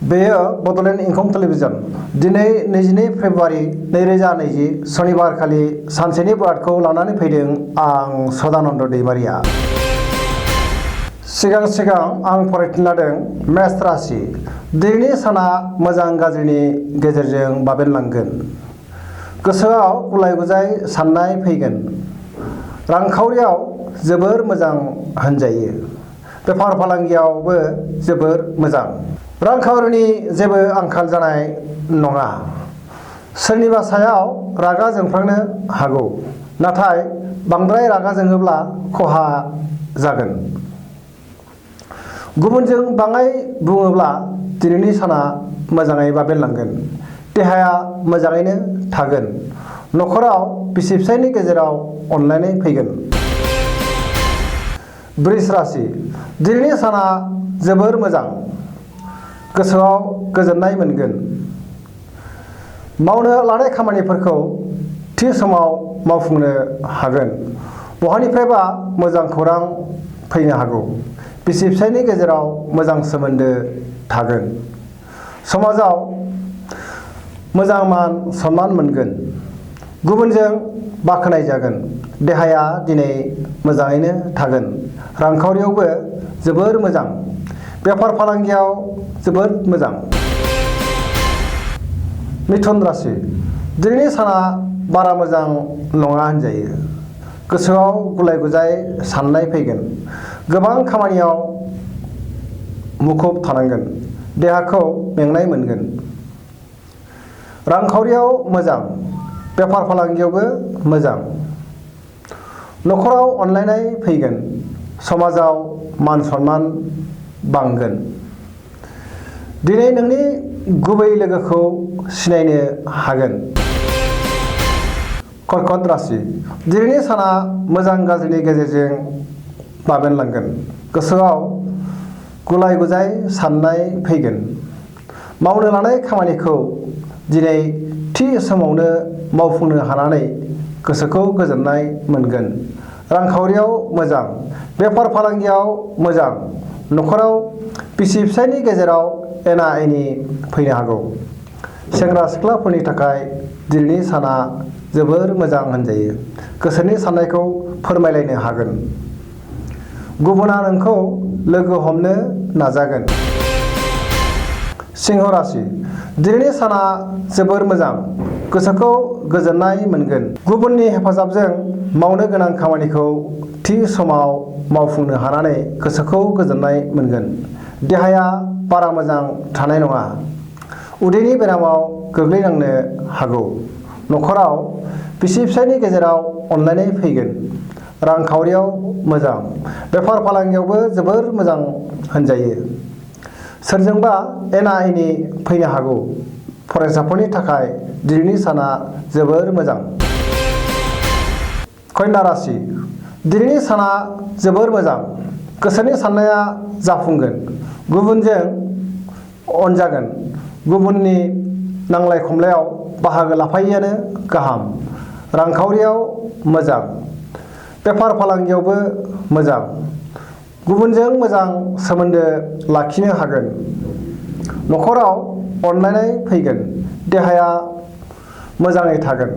बेयो बड'लेण्ड इंखं टेलिभिजन दिनै 22 फेब्रुवारि 2020 सनिबार खालि सानसेनि बरादखौ लानानै फैदों आं सदानन्द दैमारिया। सिगां आं फरायथिना लादों मेष राशि। दिनैनि साना मोजां गाज्रिनि गेजेरजों बाबेनलांगोन। गोसोआव गुलाय-गुजाय साननाय फैगोन। रांखावरियाव जोबोर मोजां होनजायो। बेफार फालांगियावबो जोबोर मोजां। रांखावरिनि जेबो आंखाल जानाय नङा। सोरनिबा सायाव रागा जोंफ्लांनो हागौ, नाथाय बांद्राय रागा जोङोब्ला खहा जागोन। गुबुनजों बाङाय बुङोब्ला दिनैनि साना मोजाङै बाबेनलांगोन। देहाया मोजाङैनो थागोन। न'खराव बिसि-फिसायनि गेजेराव अनलायनाय फैगोन। वृष राशि। दिनैनि साना जोबोर मोजां। गोसोआव गोजोननाय मोनगोन। मावनो लानाय खामानिफोरखौ थि समाव मावफुंनो हागोन। बहानिफ्रायबा मोजां खौरां फैनो हागौ। बिसि-फिसायनि गेजेराव मोजां सोमोन्दो थागोन। समाजाव मोजां मान सनमान मोनगोन। गुबुनजों बाख्नाय जागोन। देहाया दिनै मोजाङैनो थागोन। रांखावरियावबो जोबोर मोजां। बेफार फालांगियाव जोबोद मोजां। मिथुन राशि। दिनैनि साना बारा मोजां नङा होनजायो। गोसोआव गुलाय-गुजाय साननाय फैगोन। गोबां खामानियाव मुखुब थानांगोन। देहाखौ मेंनाय मोनगोन। रांखावरियाव मोजां। बेफार फालांगियावबो मोजां। न'खराव अनलायनाय फैगोन। समाजाव मान सनमान बांगोन। दिनै नोंनि गुबै लोगोखौ सिनायनो हागोन। कर्कट राशि। दिनैनि साना मोजां गाज्रिनि गेजेरजों बाबेनलांगोन। गोसोआव गुलाय-गुजाय साननाय फैगोन। मावनो लानाय खामानिखौ दिनै थि समावनो मावफुंनो हानानै गोसोखौ गोजोननाय मोनगोन। रांखावरियाव मोजां। बेफार फालांगियाव मोजां। न'खराव बिसि-फिसायनि गेजेराव एना-एनि फैनो हागौ। सेंग्रा-सिख्लाफोरनि थाखाय दिनैनि साना जोबोर मोजां होनजायो। गोसोनि साननायखौ फोरमायलायनो हागोन। गुबुना नोंखौ लोगो हमनो नाजागोन। सिंह राशि। दिनैनि साना जोबोर मोजां। गोसोखौ गोजोननाय मोनगोन। गुबुननि हेफाजाबजों मावनो गोनां खामानिखौ थि समाव मावफुंनो हानानै गोसोखौ गोजोननाय मोनगोन। देहाया बारा मोजां थानाय नङा। उदैनि बेरामाव गोग्लैनांनो हागौ। न'खराव बिसि-फिसायनि गेजेराव अनलायनाय फैगोन। रांखावरियाव मोजां। बेफार फालांगियावबो जोबोर मोजां होनजायो। सोरजोंबा एना-एनि फैनो हागौ। फरायसाफोरनि थाखाय दिनैनि साना जोबोर मोजां। कन्या राशि। दिनैनि साना जोबोर मोजां। गोसोनि साननाया जाफुंगोन। गुबुनजों अनजागोन। गुबुननि नांलाय-खमलायाव बाहागो लाफायैआनो गाहाम। रांखावरियाव मोजां। बेफार फालांगियावबो मोजां। गुबुनजों मोजां सोमोन्दो लाखिनो हागोन। न'खराव अनलायनाय फैगोन। देहाया मोजाङै थागोन।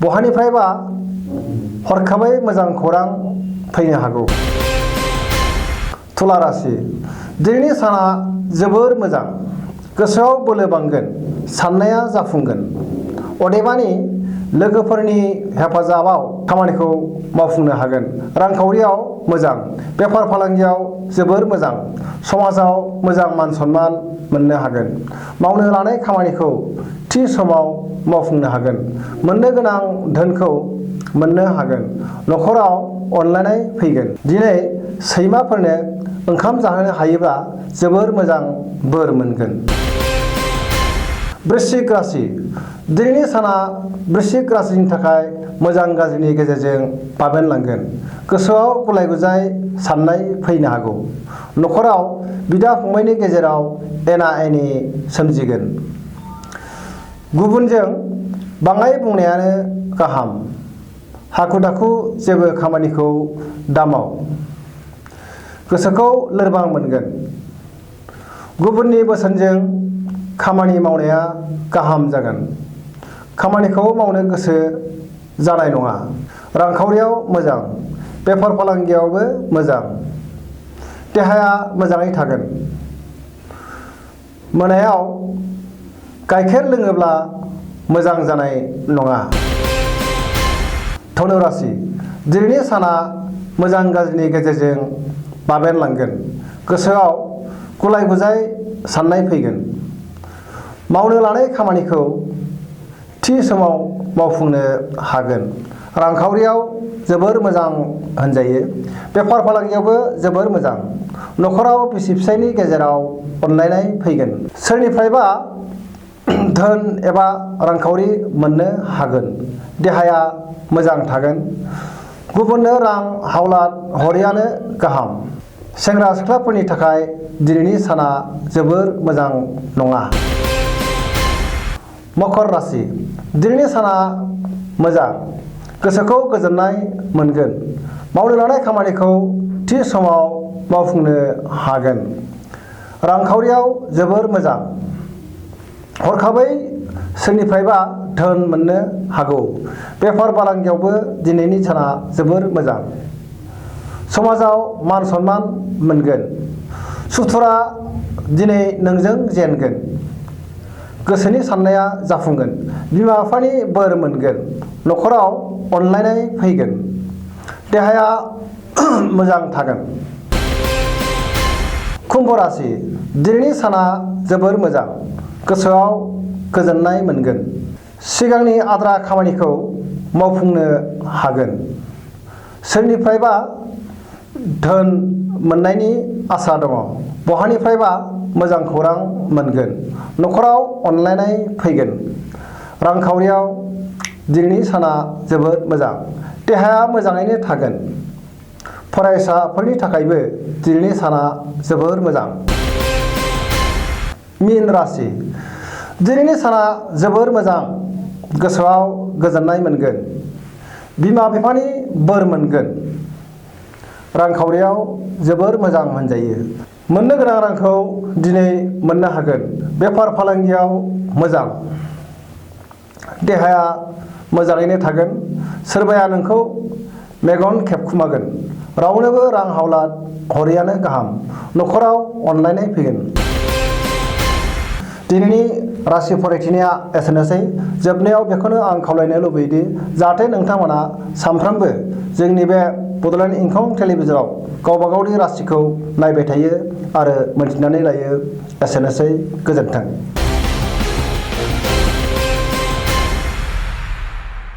बहानिफ्रायबा हरखाबै मोजां खौरां फैनो हागौ। तुला राशि। दिनैनि साना जोबोर मोजां। गोसोआव बोलो बांगोन। साननाया जाफुंगोन। अदेबानि लोगोफोरनि हेफाजाबाव खामानिखौ मावफुंनो हागोन। रांखावरियाव मोजां। बेफार फालांगियाव जोबोर मोजां। समाजाव मोजां मान सनमान मोननो हागोन। मावनो लानाय खामानिखौ थि समाव मावफुंनो हागोन। मोननो गोनां धोनखौ मोननो हागोन। न'खराव अनलायनाय फैगोन। दिनै सैमाफोरनो ओंखाम जाहोनो हायोब्ला जोबोर मोजां बोर मोनगोन। वृश्चिक राशि। दिनैनि साना वृश्चिक राशिनि थाखाय मोजां गाज्रिनि गेजेरजों बाबेनलांगोन। गोसोआव गुलाय-गुजाय साननाय फैनो हागौ। न'खराव बिदा-फंबायनि गेजेराव एना-एनि सोमजिगोन। गुबुनजों बाङाय बुंनायानो गाहाम। हाखु-दाखु जेबो खामानिखौ दामाव। गोसोखौ लोरबां मोनगोन। गुबुननि बोसोनजों खामानि मावनाया गाहाम जागोन। खामानिखौ मावनो गोसो जानाय नङा। रांखावरियाव मोजां, बेफार फालांगियावबो मोजां। देहाया मोजाङै थागोन। मोनायाव गाइखेर लोङोब्ला मोजां जानाय नङा। धनु राशि दिनैनि साना मोजां गाज्रिनि गेजेरजों बाबेनलांगोन। गोसोआव गुलाय गुजाय साननाय फैगोन। मावनो लानाय खामानिखौ थि समाव मावफुंनो हागोन। रांखावरियाव जोबोर मोजां होनजायो। बेफार फालांगियावबो जोबोर मोजां। न'खराव बिसि फिसायनि गेजेराव अनलायनाय फैगोन। सोरनिफ्रायबा धोन एबा रांखावरि मोननो हागोन। देहाया मोजां थागोन। गुबुननो रां हावलाद हरैयानो गाहाम। सेंग्रा सिख्लाफोरनि थाखाय दिनैनि साना जोबोर मोजां नङा। मकर राशि दिनैनि साना मोजां। गोसोखौ गोजोननाय मोनगोन। मावनो लानाय खामानिखौ थि समाव मावफुंनो हागोन। रांखावरियाव जोबोर मोजां। हरखाबै सोरनिफ्रायबा धोन मोननो हागौ। बेफार फालांगियावबो दिनैनि साना जोबोर मोजां। समाजाव मान सनमान मोनगोन। सुथुरा दिनै नोंजों जेनगोन। गोसोनि साननाया जाफुंगोन। बिमा बिफानि बोर मोनगोन। न'खराव अनलायनाय फैगोन। देहाया मोजां थागोन। कुम्भ राशि दिनैनि साना जोबोर मोजां। गोसोआव गोजोननाय मोनगोन। सिगांनि आद्रा खामानिखौ मावफुंनो हागोन। सोरनिफ्रायबा धोन मोननायनि आसा दङ। बहानिफ्रायबा मोजां खौरां मोनगोन। न'खराव अनलायनाय फैगोन। रांखावरियाव दिनैनि साना जोबोद मोजां। देहाया मोजाङैनो थागोन। फरायसाफोरनि थाखायबो दिनैनि साना जोबोर मोजां। मीन राशि दिनैनि साना जोबोर मोजां। गोसोआव गोजोननाय मोनगोन। बिमा बिफानि बोर मोनगोन। रांखावरियाव जोबोर मोजां होनजायो। मोननो गोनां रांखौ दिनै मोननो हागोन। बेफार फालांगियाव मोजां। देहाया मोजाङैनो थागोन। सोरबाया नोंखौ मेगन खेबखुमागोन। रावनोबो रां हावलाद हरैयानो गाहाम। न'खराव अनलायनाय फैगोन। दिनैनि राशि फरायथिनाया एसेनोसै। जोबनायाव बेखौनो आं खावलायनो लुबैयोदि जाहाथे नोंथांमोना सानफ्रोमबो जोंनि बे बड'लेण्ड इंखं टेलिभिजनाव गावबा गावनि राशिखौ नायबाय थायो आरो मोनथिनानै लायो। एसेनोसै। गोजोन्थों।